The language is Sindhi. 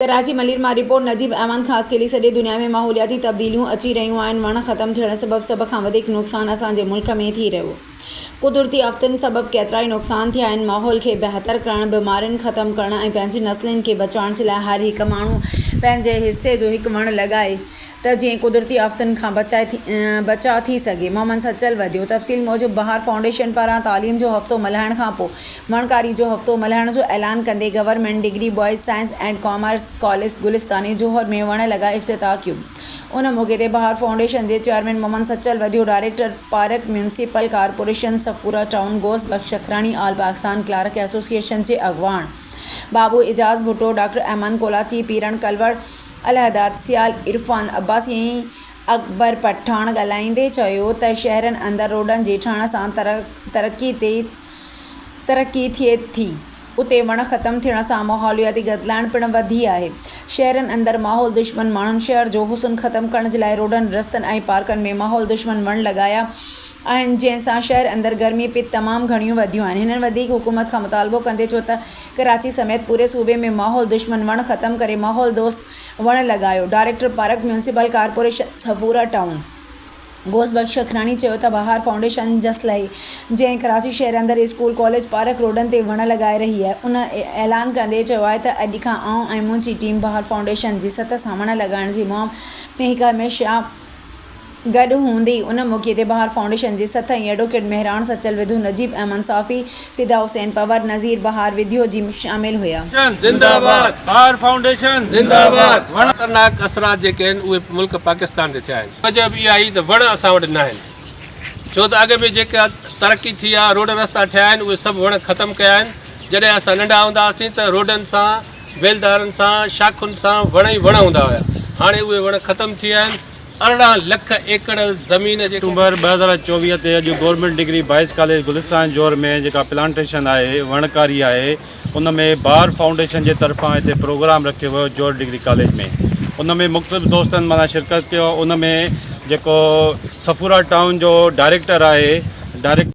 ڪراچي، ملير مان رپورٽ، نجيب احمد خاصخيلي، سڄي دنيا ۾ ماحولياتي تبديليون اچي رهيون آهن، وڻ ختم ٿيڻ سبب سڀ کان وڌيڪ نقصان اسان جي ملڪ ۾ ٿي رهيو. قدرتي آفتن سبب ڪيترائي نقصان ٿيا آهن، ماحول کي بهتر ڪرڻ، بيمارين ختم ڪرڻ ۽ پنهنجي نسلن کي بچائڻ جي لاء هر هڪ ماڻهو پنهنجي حصي جو هڪ وڻ لڳائي ته جيئن قدرتي آفتن کان بچاء ٿي سگهي. محمد سچل وڌيو. تفصيل موجب بهار فائونڊيشن پاران تعليم جو هفتو ملهائڻ کانپوء وڻڪاري جو هفتو ملهائڻ جو اعلان ڪندي government degree boys science and commerce college Gulistani Johar ۾ وڻ لڳائي افتتاح ڪيو. ان موقعي تي بهار فائونڊيشن جي chairman Muhammad Sachal Wadhio, director park municipal corporation Safoora town Ghaus Bakhsh Jakhrani, all Pakistan clerk association جي اڳواڻ بابو اعجاز ڀٽو، ڊاڪٽر احمد ڪولاچي، پيرڻ ڪلوڙ، الهداد سيال، عرفان عباسي ۽ اڪبر پٺاڻ ڳالهائيندي چيو ته شهرن اندر روڊن جي ٺهڻ سان ترقي تي ترقي ٿئي ٿي اتي وڻ ختم ٿيڻ سان ماحولياتي گدلاڻ پڻ وڌي آهي شهرن اندر ماحول دشمن ماڻهن شهر جو حسن ختم ڪرڻ جي لاء روڊن رستن ۽ پارڪن ۾ ماحول دشمن وڻ لڳايا آهن جنهن سان شهر اندر گرمي پد تمام گهڻيون وڌيون آهن هنن وڌيڪ حڪومت کان مطالبو ڪندي چيو ته ڪراچي سميت پوري صوبي ۾ ماحول دشمن وڻ ختم ڪري ماحول دوست وڻ لڳايو، director park municipal corporation Safoora town Ghaus Bakhsh Jakhrani چيو ته بهار فائونڊيشن جس لهي جنهن ڪراچي شهر اندر اسڪول، ڪاليج، پارڪ، روڊن تي وڻ لڳائي رهي آهي ان اعلان ڪندي چيو آهي ته اڄ کان آئون ۽ منهنجي ٽيم بهار فائونڊيشن جي سٿ سان وڻ لڳائڻ جي مهم ۾ هڪ هميشه گڏ هوندي. ان موقعي تي بهار فائونڊيشن جي سٿ ۽ ايڊووڪيٽ مهراڻ سچل وڌو، نجيب احمد صافي، فدا حسين پنهور، نذير بهار وڌيو جي شامل هيا. زنده آباد بهار فائونڊيشن زنده آباد. وڻ خطرناڪ اثرات جيڪي آهن اهي ملڪ پاڪستان تي ٿيا آهن. وجه به اها ئي ته وڻ اسان وٽ ناهن ڇو ته اڳ ۾ جيڪا ترقي ٿي آهي روڊ رستا ٺهيا آهن اهي سڀ وڻ ختم ڪيا آهن جڏهن اسان ننڍا هوندا هئاسين ته روڊن سان بيلدارن سان شاخن سان وڻ ئي وڻ هوندا هيا هاڻي اهي وڻ ختم ٿي ويا آهن 18 لک ايڪڙ زمين جي. آڪٽوبر 2024 تي اڄ government degree boys college Gulistan Johar ۾ جيڪا پلانٽيشن آهي وڻڪاري آهي ان ۾ بار فائونڊيشن جي طرفان هتي پروگرام رکيو ويو جوهر ڊگري ڪاليج ۾ ان ۾ مختلف دوستن معنيٰ شرڪت ڪيو ان ۾ جيڪو صفورا ٽائون جو ڊائريڪٽر آهي ڊائريڪٽر.